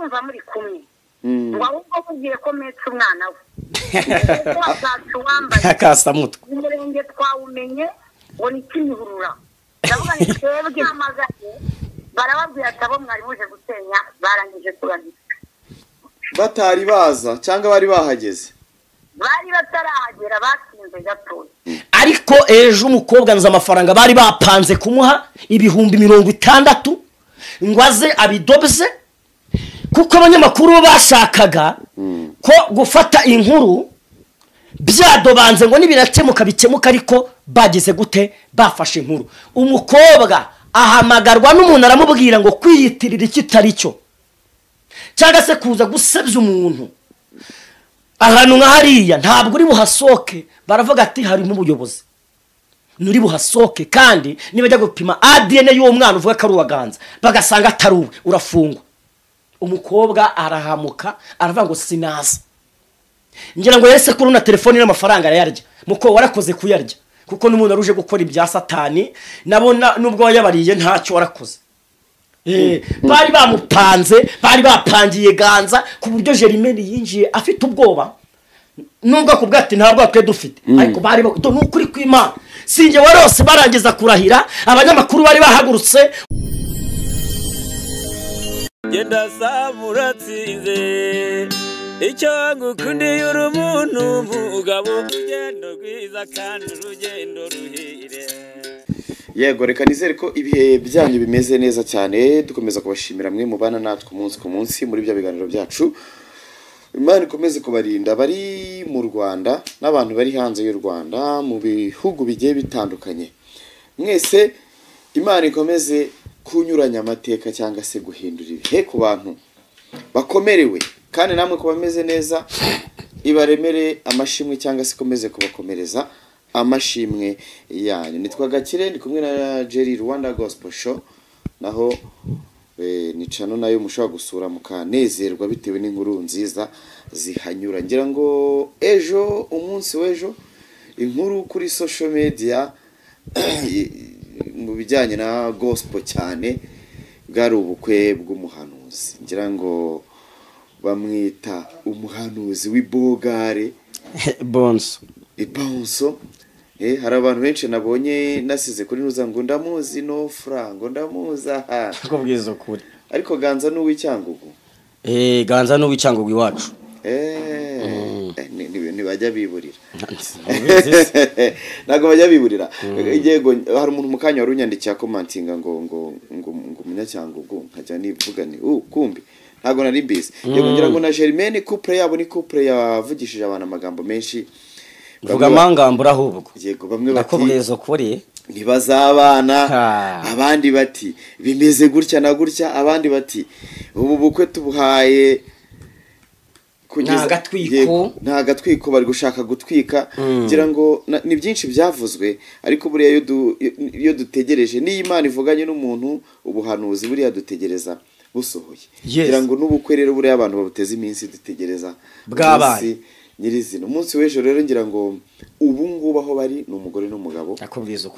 Ndumva muri kumwe. Ngo ahubwo mubwire ko mpetse umwana we. Akasamutwe. Umurenge twawumenye ngo ni Kimihurura. Ndavuga ni twebwe amaganye barababwira ati abo mwari muje gusenya barangije kubarika. Batari baza cyangwa bari bahageze? Bari batarahagera, batsinze gatoya. Ariko ejo umukobwa nza amafaranga bari bapanze kumuha 60,000 ngo aze abidobze, kuko abanyamakuru bashakaga ko gufata inkuru byadobanze ngo nibirakemuka bikemuka, ariko bagize gute bafashe inkuru. Umukobwa ahamagarwa n'umuntu aramubwira ngo kwiyitirira ikitari cyo cyangwa se kuza gusebya umuntu ahantu nka hariya ntabwo uri buhasoke. Baravuga ati harimo ubuyobozi nuri buhasoke, kandi nibajya gupima ADN y'uwo mwana uvuga ko ari uwaganza bagasanga atari uwe urafungwa. Umukobwa arahamuka aravuga ngo sinaza. Ngira ngo yese kuri na telefone n'amafaranga arayarya, muko warakoze kuyarya kuko n'umuntu aruje gukora ibya satani nabona nubwo wayabariye ntacyo warakoze. Bari bamupanze, bari bapangiye Ganza ku buryo Germaine yinjiye afite ubwoba nubwo akubwa ati ntabwo twe dufite, ariko bari nukuri kw'Imana sinjye warose. Barangiza kurahira abanyamakuru bari bahagurutse. Genda samuratsinze icyo ngukundiye uri umuntu mugabo, urugendo rwiza kandi urugendo ruhire. Yego, reka nizere ko ibihe byanyu bimeze neza cyane. Dukomeza kubashimira mwe mubana natwe umunsi ku munsi muri bya biganiro byacu. Imana ikomeze kubarinda bari mu Rwanda n'abantu bari hanze y'u Rwanda mu bihugu bigiye bitandukanye. Mwese Imana ikomeze kunyuranya amateka cyangwa se guhindura ibihe ku bantu bakomerewe, kandi namwe kubameze neza ibaremere amashimwe cyangwa se ikomeze kubakomereza amashimwe yanyu. Nitwa Gakire, ndi kumwe na Jerry Rwanda Gospel Show, naho ni channel nayo mushobora gusura mukanezerwa bitewe n'inkuru nziza zihanyura. Ngira ngo ejo umunsi w'ejo inkuru kuri social media mu bijyanye na gospel cyane bwari ubukwe bw'umuhanuzi. Ngira ngo bamwita umuhanuzi w'ibogare Bonso. Ibonso. Hari abantu benshi nabonye nasize kuri nuza ngo ndamuzi no fra ngo ndamuza ha. Kubwiza ukuri. Ariko Ganza n'uw'Icyangugu. Ganza n'uw'Icyangugu iwacu. Ntibajya biburira. Ntabwo bajya biburira. Yego, hari umuntu mu kanya wari unyandikiye commentinga ngo ngo ngo ngo umunyacyangugu nkajya nivuga ni kumbi ntabwo nari mbizi. Yego, ngira ngo na Germaine couple yabo ni couple yavugishije abantu amagambo menshi. Vuga amangambura ahubwo. Yego, bamwe bati nakubwiza ukuri ntibazabana, abandi bati bimeze gutya na gutya, abandi bati ubu bukwe tubuhaye kugeza nta gatwiko bari gushaka gutwika. Ngira ngo ni byinshi byavuzwe, ariko buriya iyo dutegereje niyo Imana ivuganye n'umuntu ubuhanuzi buriya dutegereza busohoye. Ngira ngo n'ubukwe rero buriya abantu babuteze iminsi dutegereza bwabaye nyirizina. Umunsi w'ejo rero ngira ngo ubu ngubu aho bari ni umugore n'umugabo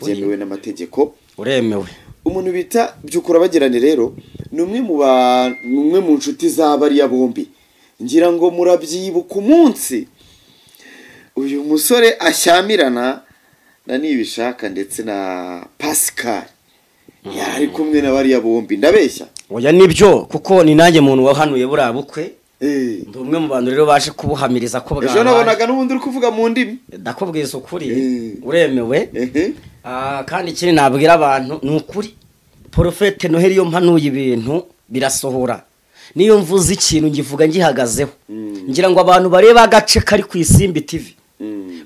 byemewe n'amategeko, uremewe. Umuntu bita Byukura Bagirane rero ni umwe mu nshuti z'abariya bombi. Ngira ngo murabyibuka umunsi uyu musore ashyamirana na Nibishaka ndetse na Pascal yari kumwe na bariya bombi. Ndabeshya? Oya nibyo, kuko ni nanjye muntu wahanuye buriya bukwe. Ndi umwe mu bantu rero baje kubuhamiriza ko bwabaye. Ejo nabonaga n'ubundi uri kuvuga mu ndimi. Ndakubwiza ukuri, uremewe. Kandi ikindi nabwira abantu ni ukuri, Prophète Noheli iyo mpanuye ibintu birasohora. Niyo mvuze ikintu ngivuga ngihagazeho. Ngira ngo abantu bareba agace kari ku Isimbi TV.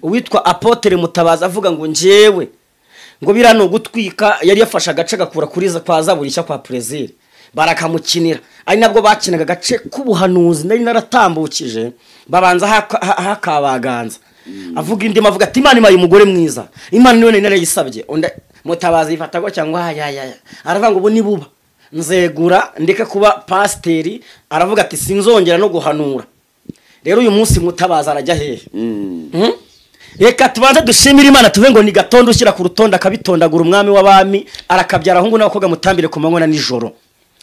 Uwitwa Apotre Mutabaza avuga ngo njyewe ngo birano gutwika, yari yafashe agace gakura kuri kwa Zaburisha kwa Plaisir barakamukinira, ari nabwo bakinaga agace k'ubuhanuzi nari naratambukije, babanza hakabaganza avuga indimi avuga ati Imana imaye umugore mwiza, Imana niwe nari narayisabye. Mutabaza yifata gutya ngo ayayaya, aravuga ngo ubu ni buba nzegura ndeke kuba pasiteri, aravuga ati sinzongera no guhanura. Rero uyu munsi Mutabaza arajya hehe? Reka tubanze dushimire Imana tuve ngo ni gatondo ushyira ku rutonde akabitondagura umwami w'abami, arakabyara ahungu n'abakobwa mutambire ku manywa na nijoro.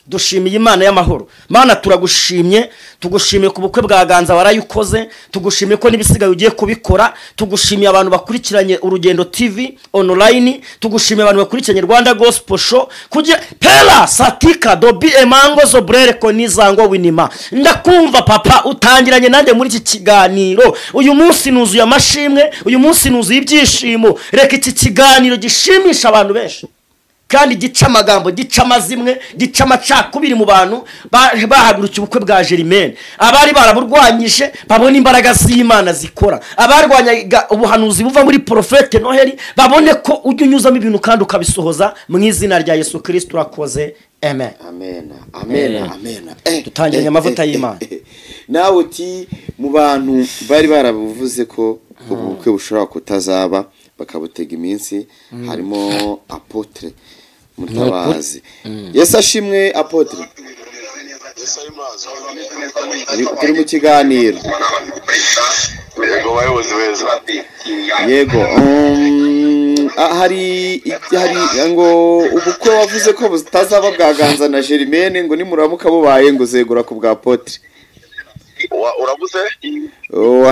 Dushimiye Imana y'amahoro. Mana turagushimye, tugushimiye ku bukwe bwa Ganza warayukoze, tugushimiye ko n'ibisigaye ugiye kubikora, tugushimiye abantu bakurikiranye Urugendo TV online, tugushimiye abantu bakurikiranye Rwanda Gospel Show kugira pela satika dobi emango zobrere konizango winima. Ndakumva papa utangiranye nanjye muri iki kiganiro. Uyu munsi nuzuye amashimwe, uyu munsi nuzuye ibyishimo. Reka iki kiganiro gishimisha abantu benshi. Kandi gica amagambo, gica amazimwe, gica amacakubiri mu bantu bahagurukiye ubukwe bwa Germaine. Abari baraburwanyije babone imbaraga z'Imana zikora. Abarwanyaga ubuhanuzi buva muri Prophète Noheli babone ko ujya unyuzamo ibintu kandi ukabisohoza mu izina rya Yesu Kristo urakoze. Amen. Amen. Amen. Amen. Dutangiranye amavuta y'Imana. Nawe uti mu bantu bari barabuvuze ko ubukwe bushobora kutazaba bakabutega iminsi, harimo Apotre Mutabazi. Yesu ashimwe Apotre. Turi mu kiganiro. Yego bayobozi beza. Yego. Hari ngo ubukwe wavuze ko butazaba bwa Ganza na Germaine ngo nimuramuka bubaye ngo zegura ku bwa Apotre. Uravuze?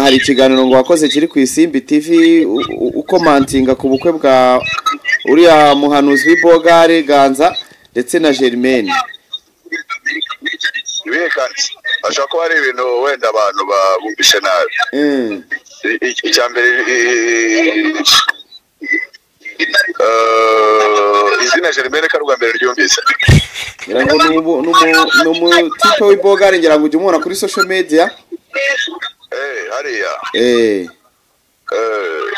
Hari ikiganiro ngo wakoze kiri ku Isimbi TV ukomantinga ku bukwe bwa uriya muhanuzi w'Ibogare Ganza ndetse na Germaine. Ashaka ko hari ibintu wenda abantu babumvishe nabi. Icya mbere izina Germaine karugwa mbere ryumvise. Ngira ngo n'umutipe w'Ibogare ngira ngo ujye umubona kuri social media. Hariya.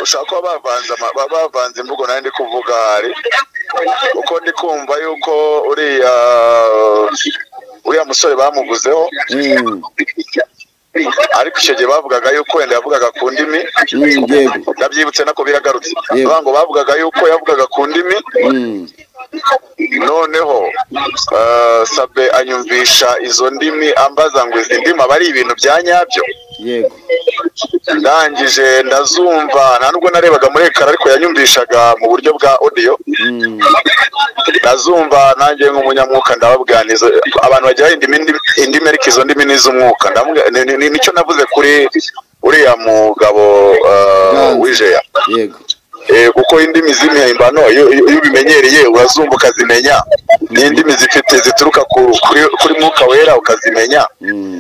Ushaka ko bavanze imvugo nari ndi kuvuga hari uko ndi kumva yuko uriya musore bamuvuzeho, ariko icyo gihe bavugaga yuko wenda yavugaga ku ndimi. Ndabyibutse nako biragarutse. Ngo bavugaga yuko yavugaga ku ndimi. Noneho Sabe anyumvisha izo ndimi ambaza ngo izi ndimi aba ari ibintu bya nyabyo. Yego. Ndangije ndazumva, nta nubwo narebaga muri ekara ariko yanyumvishaga mu buryo bwa audio. Ndazumva nanjye nk'umunyamwuka ndababwaniza abantu bagira indimi ariko izo ndimi n'iz'umwuka. Nicyo navuze kuri uriya mugabo wijeya. Yego. Kuko indimi z'imihimbano iyo ubimenyereye urazumva ukazimenya, n'indimi zifite zituruka kuri mwuka wera ukazimenya.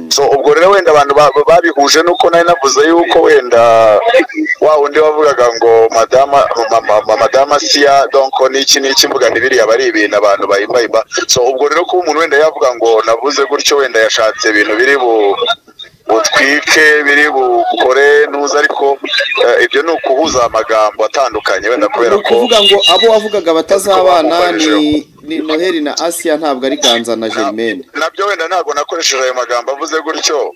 So ubwo rero wenda abantu babihuje nuko nari navuze yuko wenda wa wundi wavugaga ngo madama Sia donc n'iki n'iki mvuga n'ibiriya bari ibintu abantu bahimba. So ubwo rero kuba umuntu wenda yavuga ngo navuze gutyo wenda yashatse ibintu biri butwike biri bukore nuza, ariko ibyo ni ukuhuza amagambo atandukanye wenda kubera ko kuvuga ngo abo wavugaga batazabana ni Noheli na Asia ntabwo ari Ganza na Germaine. Nabyo wenda ntabwo nakoresheje ayo magambo avuze gutyo,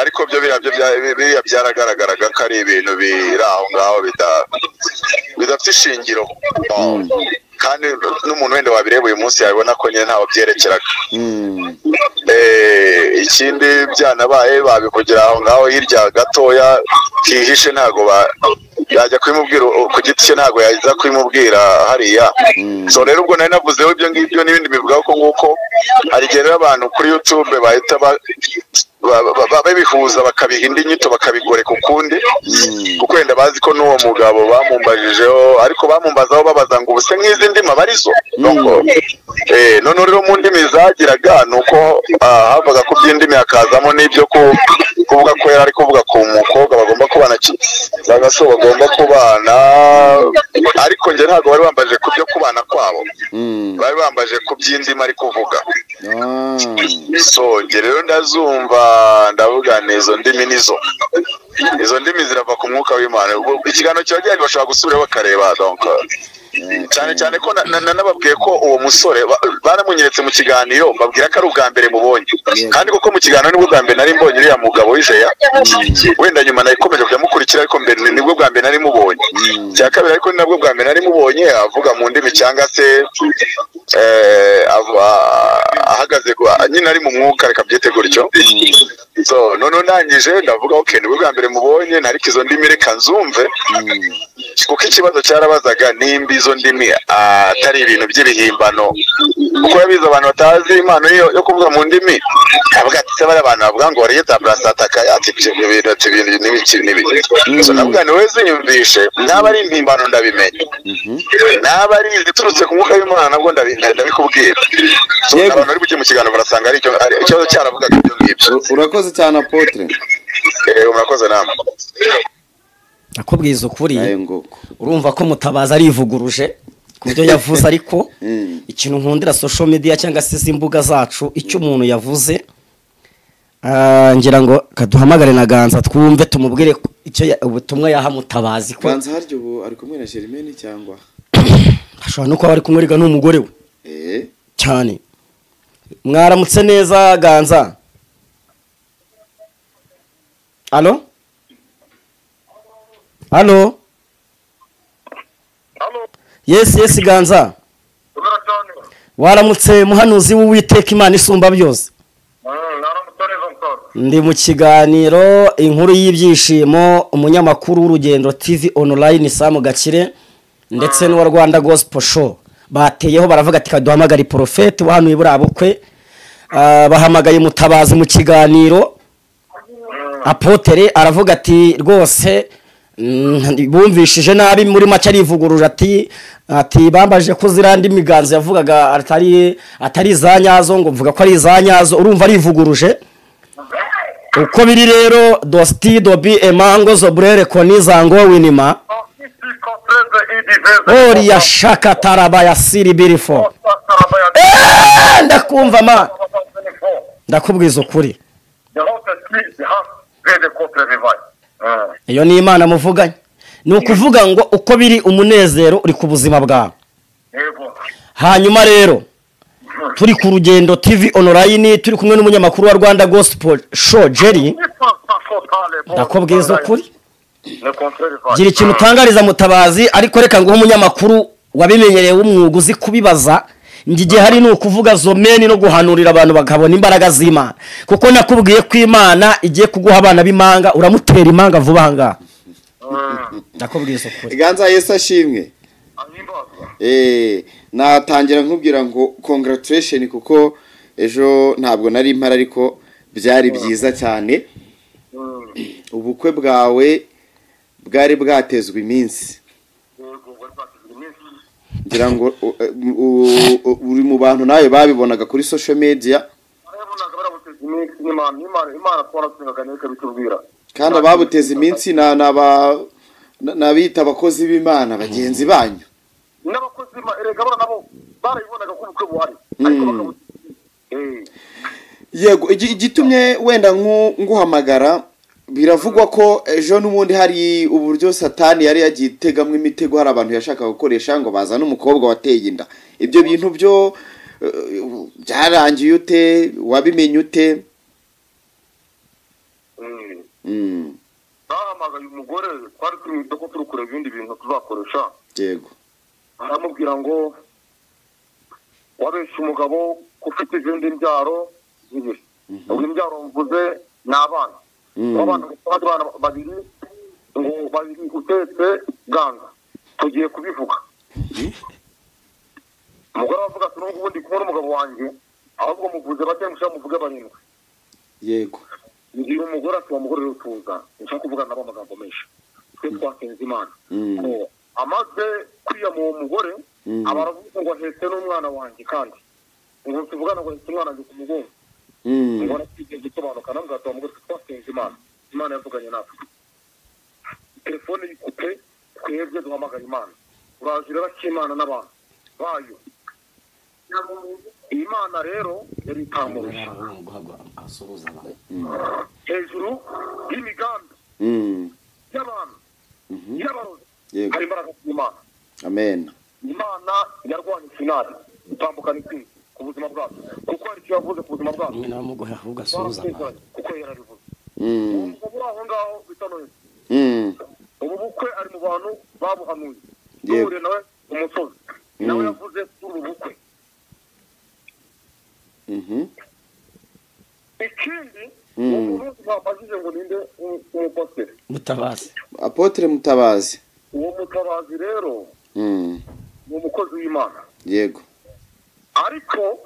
ariko byo biriya byaragaragaraga ko ari ibintu biri aho ngaho bidafite ishingiro. Kandi n'umuntu wenda wabireba uyu munsi yabibona ko nyine ntaho byerekeraga. Ikindi byanabaye babivugira aho ngaho hirya gatoya hihishe, ntago yajya kubimubwira ku giti cye, ntago yaza kubimubwira hariya. So rero ubwo nari navuzeho ibyo ngibyo n'ibindi bivuga ko nguko hari igihe rero abantu kuri YouTube bahita babihuza bakabiha indi nyito bakabigoreka ukundi, kuko wenda bazi ko n'uwo mugabo bamumbajijeho, ariko bamumbazaho babaza ngo ubuse nk'izi ndimi abarizo. None rero mu ndimi zagiraga nuko havaga ku by'indimi hakazamo n'ibyo kuvuga ko yari ari kuvuga ku mukobwa bagomba kubana cyangwa se bagomba kubana, ariko njye ntabwo bari bambaje ku byo kubana kwabo, bari bambaje ku by'indimi ari kuvuga. So njye rero ndazumva ndavuga izo ndimi nizo izo ndimi zirava ku mwuka w'Imana. Ikiganiro cyagiye bashobora gusubira bakareba donc cyane cyane ko nanababwiye ko uwo musore baramunyeretse mu kiganiro mbabwira ko ari ubwa mbere mubonye, kandi kuko mu kiganiro nibwo bwa mbere nari mbonye uriya mugabo w'ijeya, wenda nyuma nayikomeje kujya ariko mbere nibwo bwa mbere nari mubonye. Cya kabiri ariko ni nabwo bwa mbere nari mubonye avuga mu ndimi cyangwa se ahagaze nyine ari mu mwuka, reka byite gutyo. So none ndangije ndavuga okay nibwo bwa mbere mubonye, ariko izo ndimi reka nzumve, kuko ikibazo cyarabazaga nimba izo ndimi atari ibintu by'ibihimbano Kuko yabize abantu batazi impano yo kuvuga mu ndimi, avuga ati se bari abantu bavuga ngo wariyeta brasataka, ati ibyo bintu, ati ibintu n'ibiki n'ibiki. So navuga ni wowe zinyumvishe, naba ari impimbano ndabimenya, naba ari iziturutse ku mwuka w'Imana nabwo ndabikubwira. So Yego. abantu bari buke mu kiganiro barasanga ari icyo ari ikibazo cyaravugaga ibyo ngibyo. Urakoze cyane, apôtre. Murakoze namwe. Nakubwiza ukuri, Ayo ngoko. urumva ko Mutabazi arivuguruje ku byo yavuze, ariko ikintu nkundira social media cyangwa se izi mbuga zacu, icyo umuntu yavuze, ngira ngo kaduhamagare na Ganza twumve, tumubwire ko icyo ubutumwa yaha Mutabazi ko Ganza harya ubu ari kumwe na Germaine cyangwa? Ashobora no kuba ari kumwe rega n'umugore we. Cyane. Mwaramutse neza, Ganza? Allo, allo? Yes, Ganza, waramutse, muhanuzi w'Uwiteka Imana isumba byose? Ndi mu kiganiro Inkuru y'Ibyishimo, umunyamakuru w'Urugendo TV Online Sam Gakire ndetse n'uwa Rwanda Gospel Show bateyeho, baravuga ati kaduhamagare porofeti wahanuye buriya bukwe. Bahamagaye Mutabazi mu kiganiro. Apôtre aravuga ati rwose bumvishije nabi. Muri make arivugurura, ati bambaje ko zirandi miganzo yavugaga atari iza nyazo, ngo mvuga ko ari iza nyazo. Urumva arivuguruje. Uko biri rero, dosti dobi emango zobrere koni zango winima oriya shaka taraba ya siri birifo. Ndakumva ma, ndakubwiza ukuri, iyo ni Imana muvuganye. Ni ukuvuga ngo uko biri, umunezero uri ku buzima bwawe. Hanyuma rero turi ku Rugendo TV Online, turi kumwe n'umunyamakuru wa Rwanda Gospel Show Jerry. Ndakubwiza ukuri, gira ikintu utangariza Mutabazi, ariko reka nguhe umunyamakuru wabimenyereye w'umwuga uzi kubibaza. Njye igihe hari ni ukuvuga zomeni no guhanurira abantu bakabona imbaraga z'Imana, kuko nakubwiye ko Imana igiye kuguha abana b'imanga. Uramutera imanga vuba aha ngaha, ndakubwiza ukuri. Ganza, Yesu ashimwe. Natangira nkubwira ngo congratulation, kuko ejo ntabwo nari mpari, ariko byari byiza cyane. Ubukwe bwawe bwari bwatezwe iminsi, ngira ngo uri mu bantu nawe babibonaga kuri social media. Kandi ababuteza iminsi n'abita abakozi b'Imana bagenzi banyu. N'abakozi, erega bora nabo barabibonaga ko ubukwe buhari, ariko bakabu Yego, igitumye wenda nguhamagara, biravugwa ko ejo n'ubundi hari uburyo Satani yari yagiye itegamwo imitego, hari abantu yashakaga gukoresha ngo bazane umukobwa wateye inda. Ibyo bintu byo byarangiye ute? Wabimenye ute? Bahamagaye umugore, twari turi mu isoko turi kureba ibindi bintu tuzakoresha. Aramubwira ngo wabeshye umugabo ko ufite izindi mbyaro zibiri. Ubwo imbyaro mvuze ni abana. Abana, abandi bana babiri, ngo babiri utetse Ganga tugiye kubivuga. Umugore aravuga ati n'ubwo ubundi kumwe n'umugabo wanjye, ahubwo muvuze bake, mushaka muvuge barindwi. Ngira umugore ati wa mugore rero tuza, nshaka kuvugana nabo amagambo menshi, twe twasenze Imana. Ko amaze kwiyama uwo mugore, aba aravuga ngo ahetse n'umwana wanjye, kandi ngo tuvugana ngo ahetse umwana wanjye ku mugongo. Ngo arakwiye gusobanuka namubwira ati wa mugore, twe twasenze Imana, Imana yavuganye natwe, telefone yikupe, twebwe duhamagara Imana. Uraje rero akimana n'abantu bayo, Imana rero yari itamurusha hejuru y'imigambi y'abantu y'abarozi. Hari imbaraga z'Imana. Amen. Imana yarwanye finali itambukana intsinzi ku buzima bwacu, kuko hari icyo yavuze ku buzima bwacu. Nyina wamuguhe ahubwo asuhuza abantu. Twarasezeranye kuko yarabivuze. Uwo mugabo uri aho ngaho bita Noheli, ubu bukwe ari mu bantu babuhanuye. Duhuriye nawe umusozi, nawe yavuze kuri ubu bukwe. Ikindi, uwo muntu mwambajije ngo ninde umupasiteri? Mutabazi. Apôtre Mutabazi. Uwo Mutabazi rero ni umukozi w'Imana. Ariko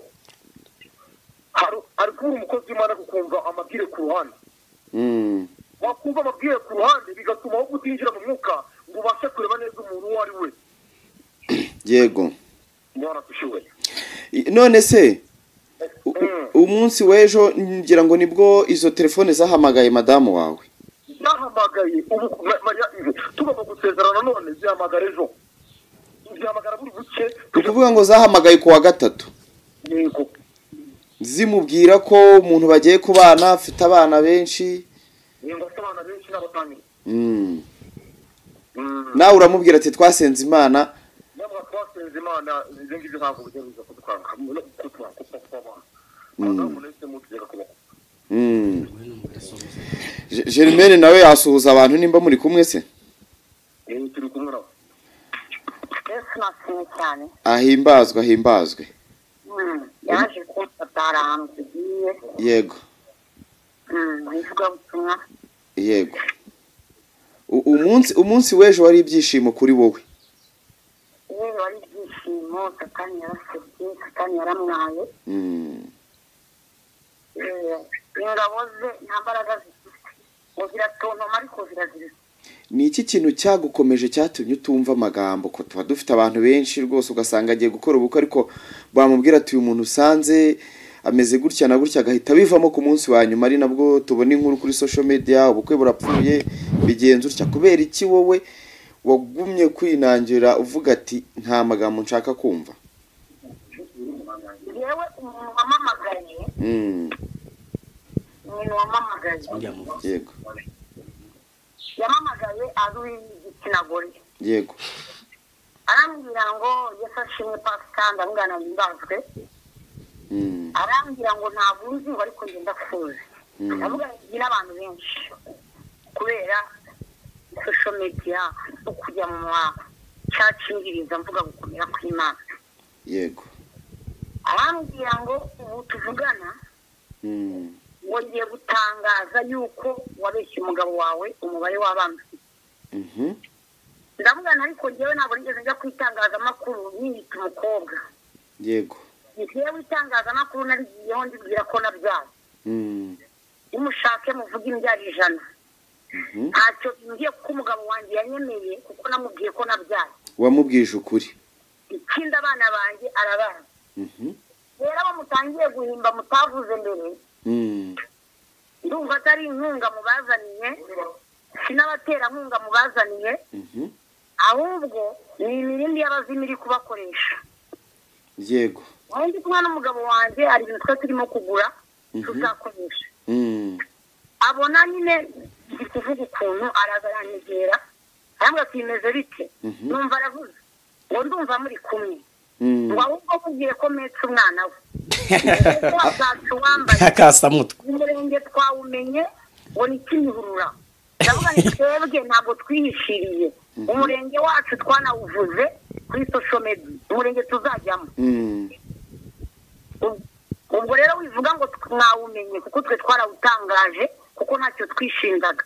hari kubura umukozi w'Imana kukumva amabwire ku ruhande. Wakumva amabwire ku ruhande bigatuma wowe utinjira mu mwuka ngo ubashe kureba neza umuntu uwo ari we. Yego. None se umunsi w'ejo ngira ngo nibwo izo telefone zahamagaye madamu wawe? Zahamagaye ubu tugomba gusezerana none zihamagara ejo. Zihamagara buri buke. Ukuvuga ngo zahamagaye ku wa gatatu. Yego. Zimubwira ko umuntu bagiye kubana afite abana benshi. Yego, afite abana benshi n'abatangire. Nawe uramubwira ati twasenze Imana. Ntabwo twasenze Imana, ibyo ngibyo ntabwo bijya biza kudukanga kutwanga. Abadamu nahise mutugera kubako. Germaine nawe yasuhuza abantu nimba muri kumwe se? Turi kumwe nawe. Yesu nashimwe cyane. Ahimbazwe, ahimbazwe. Yaje kumfata ahantu tugiye. Yego. Mu ivugabutumwa. Yego. Umunsi w'ejo wari ibyishimo kuri wowe. Yewe wari ibyishimo, Satani yarasebye, Satani yaramwaye. Ingabo ze nta mbaraga zifite, ngo ziratontoma ariko ziraziritse. Ni iki kintu cyagukomeje cyatumye utumva amagambo? Ko tuba dufite abantu benshi rwose ugasanga agiye gukora ubukwe ariko bamubwira ati uyu muntu usanze ameze gutya na gutya agahita bivamo ku munsi wa nyuma, ari nabwo tubona inkuru kuri social media ubukwe burapfuye bigenze utya. Kubera iki wowe wagumye kwinangira uvuga ati nta magambo nshaka kumva? Yewe umuntu wamamagaye. Umuntu wamamagaye. Yego. Yamamagaye ari igitsina gore. Yego. Arambwira ngo Yesu ashimwe pastor, ndamugana bimbazwe. Arambwira ngo ntabwo uzi ngo ariko ngenda kuzi. Ndavuga ngira n'abantu benshi kubera social media no kujya mu church ngiriza mvuga gukomera kw'Imana. Yego. Arambwira ngo ubu tuvugana ngo ngiye gutangaza yuko wabeshye umugabo wawe umubare w'abana. Ndamugana ariko njyewe ntabwo nigeze njya kwitangazamakuru niyita umukobwa. Yego. Njyewe itangazamakuru narigiyeho ndibwira ko nabyaye. Nimushake muvuge imbyaro 100. Ntacyo ngiye kuko umugabo wanjye yanyemeye kuko namubwiye ko nabyaye. Wamubwije ukuri. Ikindi abana banjye arabazi. Rero abo mutangiye guhimba mutavuze mbere. Ndumva atari inkunga mubazaniye, sinabaterankunga mubazaniye, ahubwo ni imirindi y'abazimu iri kubakoresha. Yego. Ndi kumwe n'umugabo wanjye hari ibintu twe turimo kugura tuzakoresha. Abona nyine ndi kuvuga ukuntu araza aranyegera arambwira ati bimeze bite? Numva aravuze ngo ndumva muri kumwe. Ngo ahubwo mubwiye ko mpetse umwana we. Akasamutwe. Umurenge twawumenye ngo ni Kimihurura. Ndavuga ni twebwe ntabwo twihishiriye. Umurenge wacu twanawuvuze kuri social media. Umurenge tuzajyamo. Ubwo rero wivuga ngo mwawumenye kuko twe twarawutangaje kuko ntacyo twishingaga.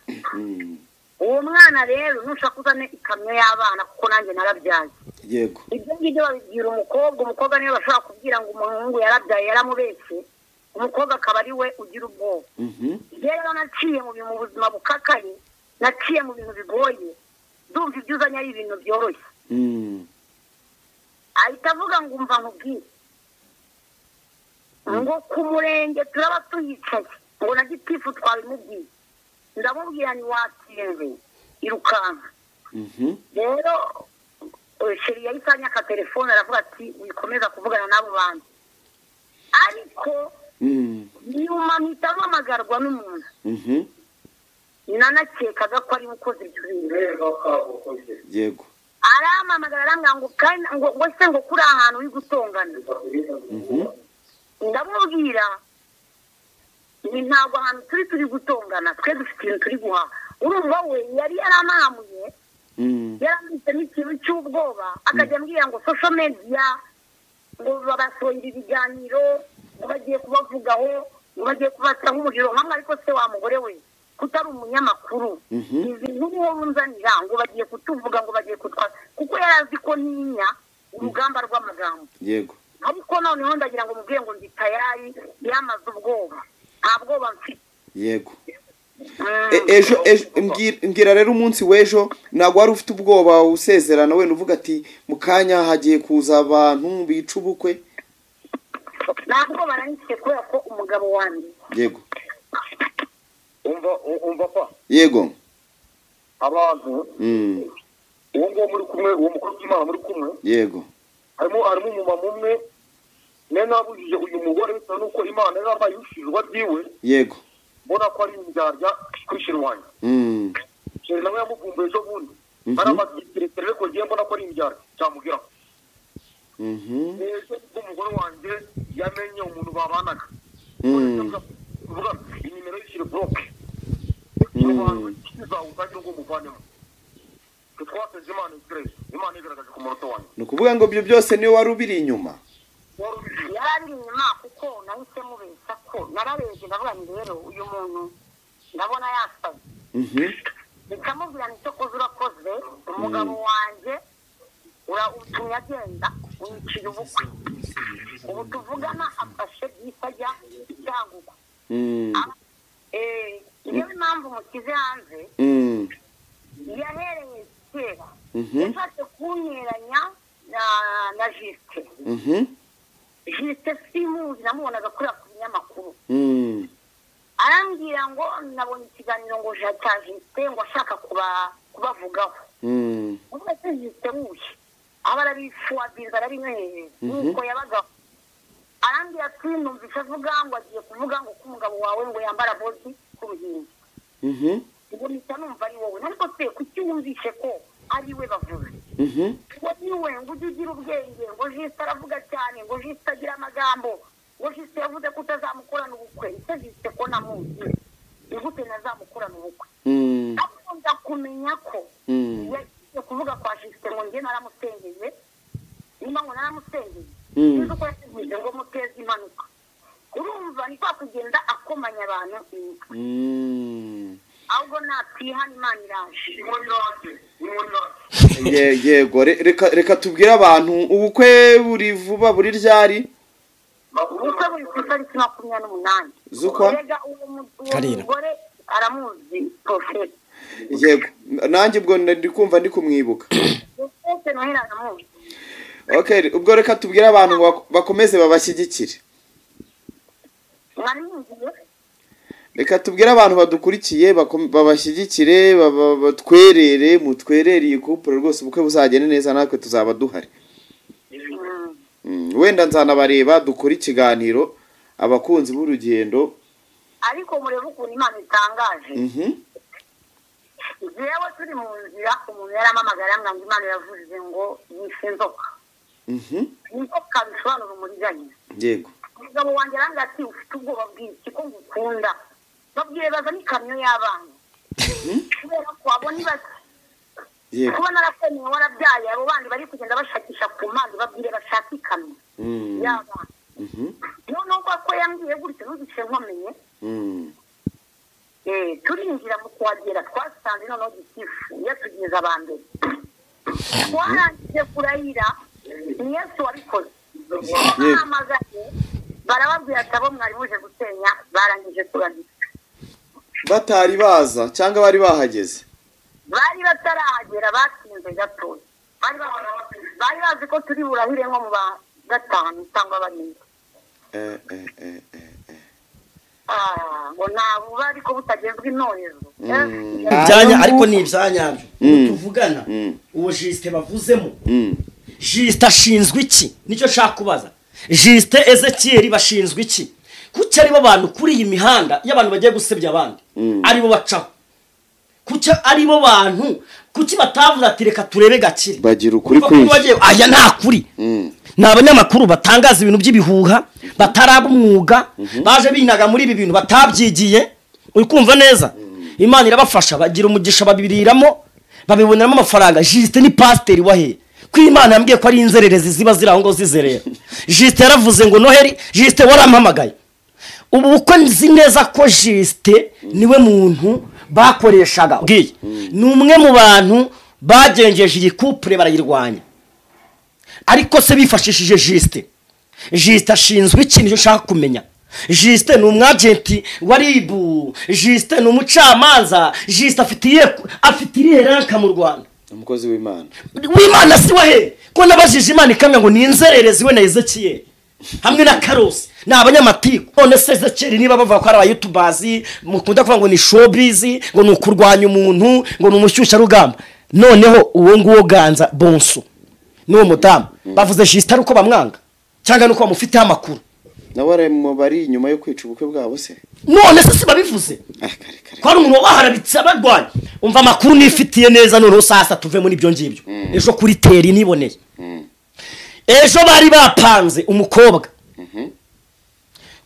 Uwo mwana rero nushaka uzane ikamyo y'abana kuko nanjye narabyaye. Yego. Ibyo ngibyo babibwira umukobwa, umukobwa niwe bashobora kubwira ngo umuhungu yarabyaye yaramubeshye, umukobwa akaba ari we ugira ubwoba. Rero naciye mu bintu mu buzima bukakaye, naciye mu bintu bigoye, ndumva ibyo uzanye ari ibintu byoroshye. Ahita avuga ngo umva nkubwire ngo ku murenge turaba tuhicaye, ngo na gitifu twabimubwiye. Ndamubwira ni watinze irukanka. Rero sheri yahise anyaka telefone aravuga ati wikomeza kuvugana n'abo bantu. Ariko nyuma mpita mpamagarwa n'umuntu. Nanakekaga ko ari ukoze ibyo bintu. Yego. Arampamagara arambwira ngo kandi ngo se ngo kuri ahantu uri gutongana. Ndamubwira ni ntabwo ahantu turi gutongana, twe dufite ibintu turi guhaha. Urumva we yari yaramahamuye, yarambitsemo ikintu cy'ubwoba, akajya ambwira ngo social media ngo babasohora ibiganiro, ngo bagiye kubavugaho, ngo bagiye kubatsaho umuriro. Nkamwe ariko se wa mugore we kutari umunyamakuru, izi nkuru wowe unzanira ngo bagiye kutuvuga, ngo bagiye kutwa, kuko yari azi ko ntinya urugamba rw'amagambo. Yego. Ariko noneho ndagira ngo mubwiye ngo ndi tayari yamaze ubwoba, nta bwoba mfite. Yego. Ejo mbwira rero umunsi w'ejo ntabwo wari ufite ubwoba usezerana wenda uvuga ati mu kanya hagiye kuza abantu bica ubukwe? Ntabwo barangije kubera ko umugabo wanjye. Yego. Umva pa. Yego. Abantu uwo nguwo muri kumwe, uwo mukozi w'Imana muri kumwe. Yego. Harimo umumama umwe nari nabujije uyu mugore bitewe n'uko Imana yari yambaye ibishishwa byiwe. Yego. Mbona ko ari indyarya kuri wanjye. Sheri nawe yamuvumbuye ejo bundi. Aramaze igihe kirekire ariko ngiye mbona ko ari indyarya cyamugeraho. Ejo nibwo umugore wanjye yamenye umuntu babanaga. Uvuga inimero y'ishyire buroke. Ni ukuvuga ngo ibyo byose niyo wari ubiri inyuma? Yari ari inyuma kuko nahise mubeshya ko nararebye ndavuga nti rero uyu muntu ndabona yasaze. Nikamubwira nti cyo koze urakoze, umugabo wanjye utumye agenda unyicira ubukwe. Ubu tuvugana afashe bisi ajya i Cyangugu. Niyo impamvu mukize hanze yahereye kera yashatse kunyeranya na Justin. Justin simuzi namubonaga kuriya ku binyamakuru. Arambwira ngo nabonye ikiganiro ngo cya Justin ngo ashaka kubavugaho. Ubwo se Justin wuye aba arabifuwabiza arabinyohereza nuko yabagaho. Arambwira ati numvise avuga ngo agiye kuvuga ngo ko umugabo wawe ngo yambara bozi ku ruhimbi. Ngo mpita numva ari wowe, ariko se kuki wumvishe ko ari we bavuze? Ngo niwe ngo ujye ugira ubwenge, ngo Justin aravuga cyane, ngo Justin agira amagambo, ngo Justin yavuze ko utazamukorana ubukwe. Ese Justin ko namuzi ni gute nazamukorana ubukwe? Ariko nza kumenya ko yagiye kuvuga kwa Justin ngo njye naramusengeye, nimba ngo naramusengeye sinzi uko yateguye ngo muteze impanuka. Urumva ni kwa kugenda akomanya abantu imitwe. Ahubwo natwihana Imana iraje. Yego, reka tubwire abantu ubukwe buri vuba buri ryari? Ubukwe buri ku itariki 28 z'ukwa karindwi. Umugore aramuzi Prophet. Yego, nanjye ubwo ndi kumva ndi kumwibuka. Prophet Noheli aramuzi. Okay, ubwo reka tubwire abantu bakomeze babashyigikire. Reka tubwire abantu badukurikiye babashyigikire, batwerere, mutwerere iyi couple rwose ubukwe buzagende neza natwe tuzaba duhari. Wenda nzanabareba dukora ikiganiro abakunzi b'urugendo. Ariko murebe ukuntu Imana itangaje. Jewe turi mu nzira umuntu yaramamagara ngo Imana yavuze ngo yishe inzoka. Inzoka bisobanura umuriganya. Yego. Umugabo wanjye arambwira ati ufite ubwoba bw'iki ko ngukunda. Babwire bazane ikamyo y'abana. Kubera ko abo ni bake. Yego. Kuba narakomeye warabyaye abo bandi bari kugenda bashakisha ku mpande babwire bashaka ikamyo y'abana. Noneho ko yambwiye gutyo ntugice nkomenye. Turinjira mu kuhagera twasanze noneho gitifu yatugeza abambere. Twarangije kurahira ni Yesu wabikoze. Bahamagaye barababwira ati abo mwari muje gusenya barangije kurahira. Batari baza cyangwa bari bahageze? Bari batarahagera, batinze gatoya. Bari bazi ko turi burahire nko mu ba 5 cyangwa 7. Ngo nabo bari ko butagezwe intorezo. Ibyanya ariko ni ibyanyabyo. Tuvugana uwo Justin bavuzemo. Justin ashinzwe iki? Nicyo nshaka kubaza. Justin Ezekiel bashinzwe iki? Kuki aribo bantu kuri iyi mihanda y'abantu bagiye gusebya abandi aribo bacaho? Kuki aribo bantu kuki batavuze ati reka turebe Gakire? Bagira ukuri kwinshi. Aya nta kuri. Ni abanyamakuru batangaza ibintu by'ibihuha bataraba umwuga, baje binaga muri ibi bintu batabyigiye. Uri kumva neza? Imana irabafasha bagira umugisha babiriramo babiboneramo amafaranga. Justin ni pasiteri wahe? Ko Imana yambwiye ko ari inzererezi ziba ziri aho ngo zizerera. Justin yaravuze ngo Noheli, Justin warampamagaye. Ubu bukwe nzi neza ko Justin niwe muntu bakoreshaga. Ni umwe mu bantu bagenjeje iyi couple barayirwanya. Ariko se bifashishije Justin. Justin ashinzwe ikintu ushaka kumenya. Justin ni umwagenti wa RIB, Justin ni umucamanza, Justin afite irihe ranka mu Rwanda? Umukozi w'Imana. W'Imana si wahe? Ko nabajije Imana ikamya ngo ni inzererezi we na Ezekiel hamwe na Karosi ni abanyamatiku. None se Ezekiel niba bavuga ko ari abayutubazi mukunda kuvuga ngo ni showbiz, ngo ni ukurwanya umuntu, ngo ni umushyushyarugamba, noneho uwo nguwo Ganza Bonso n'uwo mudamu bavuze Justin ari uko bamwanga cyangwa nuko bamufiteho amakuru? Nawe bari inyuma yo kwica ubukwe bwabo se? None se si babivuze ko ari umuntu wabaharabitse abarwanya? Umva amakuru nifitiye neza. Noneho sasa tuve muri ibyo ngibyo. Ejo kuri teri niboneye, ejo bari bapanze umukobwa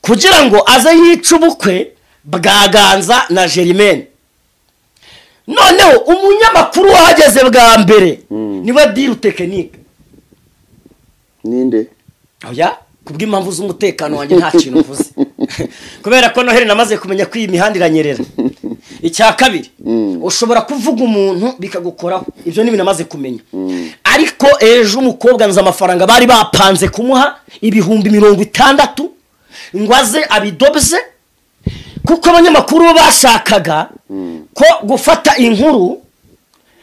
kugira ngo aze yice ubukwe bwa Ganza na Germaine. Noneho umunyamakuru wahageze bwa mbere niwe diru tekinike. Ninde? Oya, kubw'impamvu z'umutekano wanjye nta kintu mvuze, kubera ko Noheli namaze kumenya ko iyi mihanda iranyerera. Icya kabiri, ushobora kuvuga umuntu bikagukoraho, ibyo ni ibintu namaze kumenya. Ariko ejo umukobwa nzi amafaranga bari bapanze kumuha 60,000 ngo aze abidobze, kuko abanyamakuru bashakaga ko gufata inkuru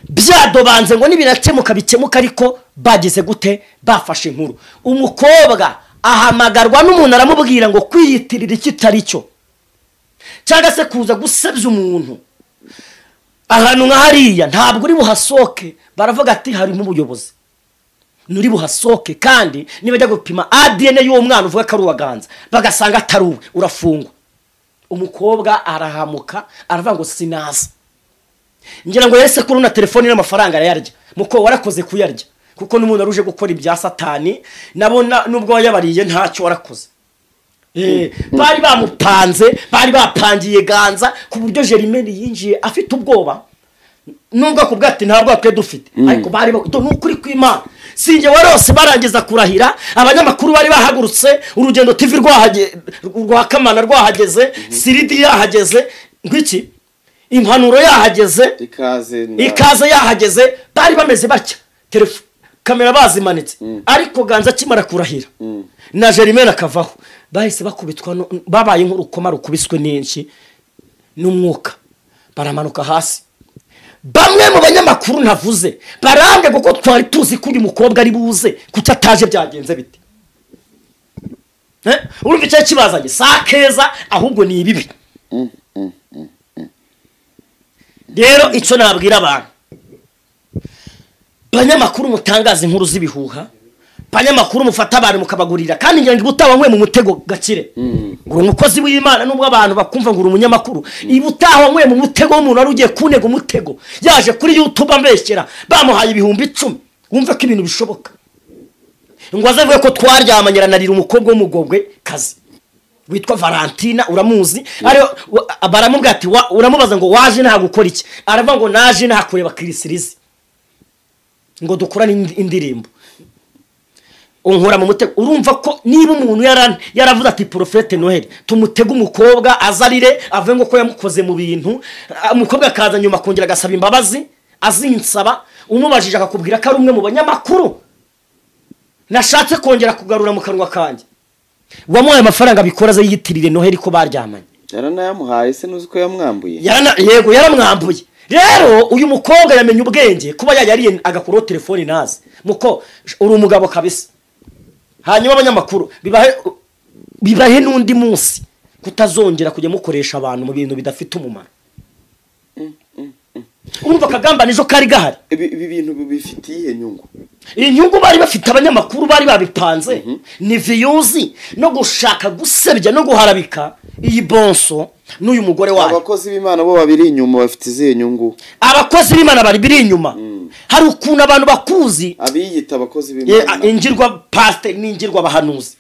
byadobanze ngo nibirakemuka bikemuka, ariko bagize gute? Bafashe inkuru. Umukobwa ahamagarwa n'umuntu aramubwira ngo kwiyitirira ikitari cyo cyangwa se kuza gusebya umuntu ahantu nka hariya ntabwo uri buhasoke. Baravuga ati harimo ubuyobozi, nuri buhasoke, kandi niba ajya gupima ADN y'uwo mwana uvuga ko ari uwa Ganza bagasanga atari uwe, urafungwa. Umukobwa arahamuka aravuga ngo sinaza. Ngira ngo yese kuri na telefoni n'amafaranga arayarya. Muko warakoze kuyarya, kuko n'umuntu aruje gukora ibya satani nabona nubwo wayabariye ntacyo warakoze. Bari bamupanze, bari bapangiye Ganza ku buryo Germaine yinjiye afite ubwoba, nubwo akubwa ati ntabwo twe dufite, ariko bari n'ukuri kw'Imana. Sinjye warose barangiza kurahira, abanyamakuru bari bahagurutse, Urugendo TV rwa Kamana rwahageze, Siridi yahageze, ngwiki impanuro yahageze, ikaze yahageze, bari bameze batya, kamera bazimanitse. Ariko Ganza akimara kurahira na Germaine akavaho, bahise bakubitwa, babaye nk'urukoma rukubiswe n'inshi n'umwuka, baramanuka hasi. Bamwe mu banyamakuru ntavuze barange kuko twari tuzi ko uyu mukobwa ari buze, kuki ataje byagenze bite? Urumva icyo kibazanye sa keza, ahubwo ni ibibi. Rero icyo nabwira abantu, banyamakuru mutangaza inkuru z'ibihuha, banyamakuru mufata abantu mukabagurira, kandi ngira ngo utabankwe mu mutego gakire. Ngo umukozi w'Imana nubwo abantu bakumva ngo uri umunyamakuru, iba utabankwe mu mutego w'umuntu wari ugiye kunega umutego, yaje kuri YouTube ambeshyera bamuhaye 10,000, wumva ko ibintu bishoboka. Ngo azavuge ko twaryamanye aranarira umukobwa w'umugogwe kazi witwa Valentina, uramuzi? Baramubwira ati uramubaza ngo waje nta gukora iki? Aravuga ngo naje nta kureba Kirisirizi ngo dukorane indirimbo. Unkura mu mutego. Urumva ko niba umuntu yaravuze ati Prophète Noheli tumutega umukobwa azarire avuge ngo ko yamukoze mu bintu, umukobwa akaza nyuma akongera agasaba imbabazi azinsaba, umubajije akakubwira ko ari umwe mu banyamakuru nashatse kongera kugarura mu kanwa kanjye, wamuhaye amafaranga bikora aze yiyitirire Noheli ko baryamanye. Yaranayamuhaye se nuzi ko yamwambuye? Yego yaramwambuye. Rero uyu mukobwa yamenye ubwenge kuba yayariye agakuraho telefoni nazi. Muko uri umugabo kabisa. Hanyuma abanyamakuru bibahe n'undi munsi kutazongera kujya mukoresha abantu mu bintu bidafite umumaro. Urumva kagamba nijo kari gahari. Ibi bintu bifitiye inyungu. Inyungu bari bafite abanyamakuru bari babipanze ni viyuzi no gushaka gusebya no guharabika iyi Bonso n'uyu mugore wayo. Abakozi b'Imana bo babiri inyuma bafite izihe nyungu? Abakozi b'Imana bari biri inyuma. Hari ukuntu abantu bakuzi abiyita abakozi b'Imana, ingirwa pastor n'ingirwa abahanuzi.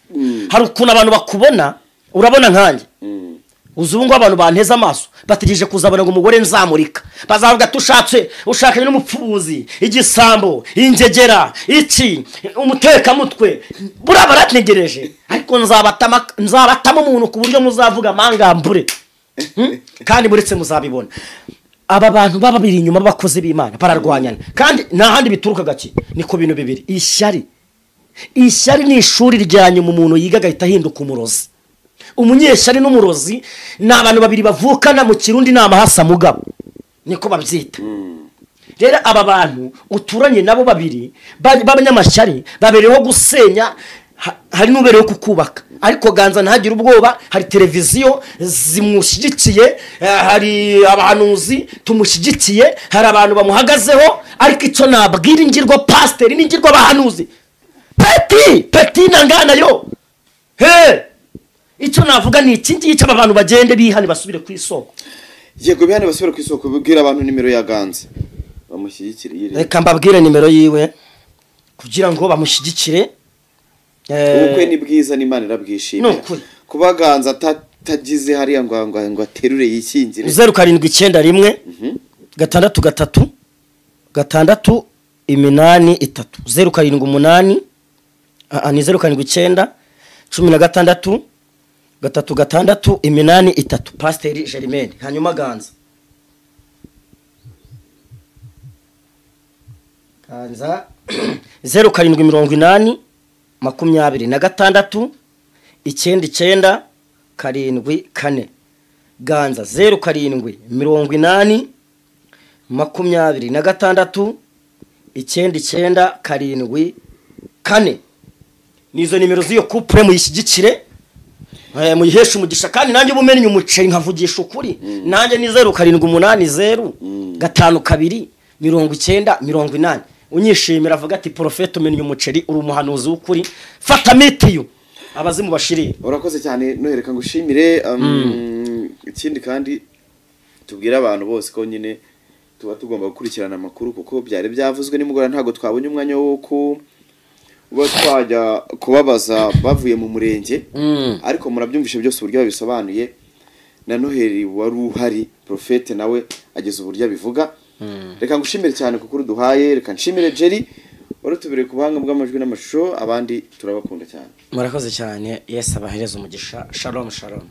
Hari ukuntu abantu bakubona, urabona nkanjye uzungu abantu banteze amaso bategereje kuzabona ngo umugore nzamurika, bazavuga tushatse ushakanye n'umupfubuzi, igisambo, ingegera, iki umutekamutwe, buriya barategereje. Ariko nzabatama umuntu ku buryo muzavuga amangambure, kandi muretse muzabibona. Aba bantu baba biri inyuma b'abakozi b'Imana bararwanyana, kandi nta handi bituruka gake, niko bintu bibiri: ishyari Ishyari ni ishuri rya nyuma umuntu yiga agahita ahinduka umurozi. Umunyeshyari n'umurozi ni abantu babiri bavukana mu Kirundi ni amahasa mugabo, niko babyita. Rero aba bantu uturanye nabo babiri b'abanyamashyari babereyeho gusenya, hari n'ubereyeho kukubaka. Ariko Ganza ntagire ubwoba, hari televiziyo zimushyigikiye, hari abahanuzi tumushyigikiye, hari abantu bamuhagazeho. Ariko icyo nabwira ingirwa pasiteri n'ingirwa abahanuzi, peti peti nangana yo he, icyo navuga ni iki ngiki, aba bantu bagende bihane basubire ku isoko. Yego, bihane basubire ku isoko. Bwira abantu nimero ya Ganza bamushyigikire. Reka mbabwire nimero yiwe kugira ngo bamushyigikire. Ubukwe ni bwiza n'Imana irabwishimira. Kuba Ganza atagize hariya ngo ngo aterure yikingire. 0791 6 3 6 8 3 078 ni 079 16 3 6 8 3 Pasiteri Germaine. Hanyuma Ganza 0780 26 99 74. Ganza 0780 26 99 74. Nizo nimero z'iyo couple muyishyigikire, muyiheshe umugisha. Kandi nanjye ubumenye umuceri nkavugisha ukuri, nanjye ni 0780 52 90 80. Unyishimira avuga ati Profete umennye umuceri, uri umuhanuzi w'ukuri, fata mitiyu abazimu bashiriye. Urakoze cyane nohereka ngushimire. Ikindi kandi tubwira abantu bose ko nyine tuba tugomba gukurikirana amakuru, kuko byari byavuzwe nimugora ntago twabonye umwanya wo kuba twajya kubabaza bavuye mu murenge. Ariko murabyumvishe byose uburyo babisobanuye, na Noheli wari uhari Profete nawe ageze uburyo abivuga. Reka ngushimire cyane kuko uduhaye. Reka nshimire Jerry wari utubereye ku buhanga bw'amajwi n'amashusho. Abandi turabakunda cyane, murakoze cyane. Yesu abahereze umugisha. Shalom shalom.